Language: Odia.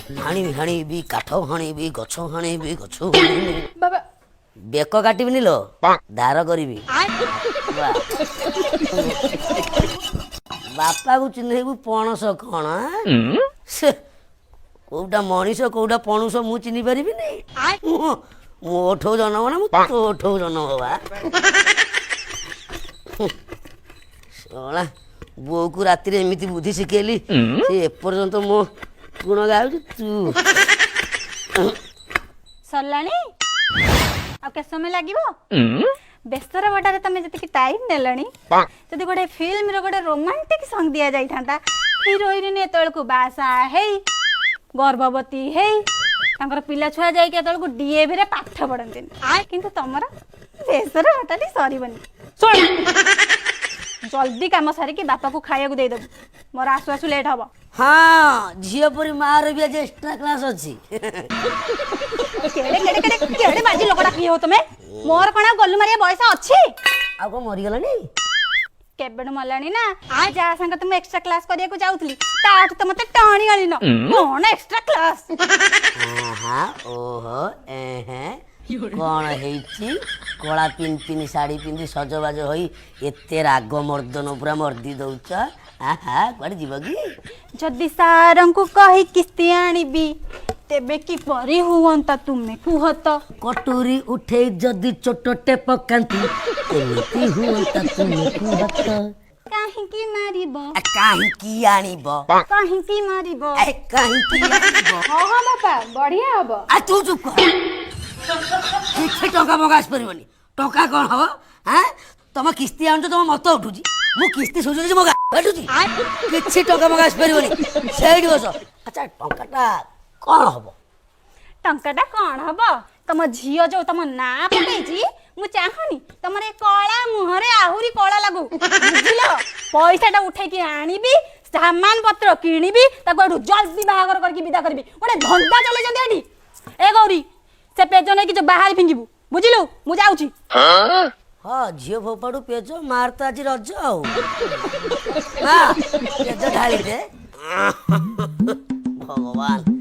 ହାଣିବି, ହାଣିବି, କାଠ ହାଣିବି, ଗଛ ହାଣିବି, ଗଛ ହାଣିବି। ବାବା। ବେକ କାଟିବିନି ଲୋ, ଧାର କରିବି। ବା। ବାପାକୁ ଚିହ୍ନେଇବୁ ପଣସ କଣ, ଆଁ? ସେ କୋଉଟା ମଣିଷ, କୋଉଟା ପଣୁଷ, ମୁଁ ଚିହ୍ନି ପାରିବିନି? ମୋଠୁ ଜନ୍ମ ନା ମୁଁ ତୋଠୁ ଜନ୍ମ ବା। ଶଳା, ବୋଉକୁ ରାତିରେ ଏମିତି ବୁଦ୍ଧି ଶିଖେଇଲି, ସେ ଏପର୍ଯ୍ୟନ୍ତ ମୋ ଗୁଣ ଗାଉଛି। ତୁ ସରିଲାଣି? ଆଉ କେତେ ସମୟ ଲାଗିବ? ବେସର ବଟାରେ ତମେ ଯେତିକି ଟାଇମ୍ ନେଲଣି, ଯଦି ଗୋଟେ ଫିଲ୍ମର ଗୋଟେ ରୋମାଣ୍ଟିକ ସଙ୍ଗ ଦିଆଯାଇଥାନ୍ତା, ହିରୋଇନ ଏତେବେଳକୁ ବାସା ହେଇ, ଗର୍ଭବତୀ ହେଇ, ତାଙ୍କର ପିଲା ଛୁଆ ଯାଇକି ଏତେବେଳକୁ ଡିଏଭିରେ ପାଠ ପଢନ୍ତିନି। କିନ୍ତୁ ତମର ବେସର ବଟାଟି ସରିବନି। ଶୁଣ, ଜଲ୍ଦି କାମ ସାରିକି ବାପାକୁ ଖାଇବାକୁ ଦେଇଦେବୁ। ମୋର ଆସୁ ଆସୁ ଲେଟ୍ ହବ। ହଁ, ଝିଅ ପରି ମାର ବି ଆଜି ଏକ୍ସଟ୍ରା କ୍ଲାସ୍ ଅଛି। କେଡ଼େ କେଡ଼େ କେଡ଼େ କେଡ଼େ ବାଜି ଲୋକଟା କିଏ ହଉ ତମେ? ମୋର କଣ ଆଉ ଗଲୁ ମାରିବା ବୟସ ଅଛି? ଆଉ କଣ ମରିଗଲାଣି? କେବେଠୁ ମଲାଣି ନା। ଯାହା ସାଙ୍ଗ ତ ମୁଁ ଏକ୍ସଟ୍ରା କ୍ଲାସ କରିବାକୁ ଯାଉଥିଲି, ତାଠୁ ତ ମତେ ଟାଣି ଆଣିନ। କଣ ଏକ୍ସଟ୍ରା କ୍ଲାସ? ଆହା, ଓହୋ, ଏହେ, କଣ ହେଇଛି? କଳା ପିନ୍ ପିନ୍ ଶାଢ଼ୀ ପିନ୍ଧି, ସଜବାଜ ହୋଇ ଏତେ ରାଗ ମର୍ଦ୍ଦନ ପୁରା ମର୍ଦି ଦଉଛ। ଆହା, କୁଆଡ଼େ ଯିବ କି? ଯଦି ସାରଙ୍କୁ କହି କିସ୍ତି ଆଣିବି, ତେବେ କିପରି ହୁଅନ୍ତା, ତୁମେ କୁହ ତ? କଟୁରୀ ଉଠେଇ ଯଦି ଚୋଟଟେ ପକାନ୍ତି, କେମିତି ହୁଅନ୍ତା, ତୁମେ କୁହ ତ? କାହିଁକି ମାରିବ? ଆ, କାହିଁକି ଆଣିବ? କାହିଁକି ମାରିବ? ଏ, କାହିଁକି ଆଣିବ? ହଁ, ବାପା, ବଢିଆ ହବ। ଆ, ତୁ ଚୁପ୍ କର। କିଛି ଟଙ୍କା ମଗା ଆସିପାରିବନି। ଟଙ୍କା କଣ ହବ? ଆଁ, ତମ କିସ୍ତି ଆଣୁଛ, ତମ ମତ ଉଠୁଛି। ମୁଁ କିସ୍ତି ସୁଝୁଛି, ମୋ କାଟୁଛି। କିଛି ଟଙ୍କା ମଗା ଆସିପାରିବନି, ସେଇଠି ବସ। ଆଚ୍ଛା, ଟଙ୍କାଟା କଣ ହବ? ଟଙ୍କାଟା କଣ ହବ? ତମ ଝିଅ ଯୋଉ ତମ ନାଁ ପକେଇଛି, ମୁଁ ଚାହୁଁନି ତମର ଏ କଳା ମୁହଁରେ ଆହୁରି କଳା ଲାଗୁ, ବୁଝିଲ? ପଇସାଟା ଉଠେଇକି ଆଣିବି, ସାମାନ ପତ୍ର କିଣିବି, ତାକୁ ଏଠୁ ଜଲ୍ଦି ବାହାଘର କରିକି ବିଦା କରିବି। ଗୋଟେ ଧନ୍ଦା ଚଲେଇଛନ୍ତି ଏଠି। ଏ ଗୌରୀ, ସେ ପେଜ ନେଇକି ଯୋଉ ବାହାରେ ଫିଙ୍ଗିବୁ, ବୁଝିଲୁ? ମୁଁ ଯାଉଛି। ହଁ, ଝିଅ ଫୋପାଡୁ ପେଜ, ମାର ତ ଆଜି ରଜ। ଆଉ ମା, ପେଜ ଢାଳି ଦେ। ଭଗବାନ।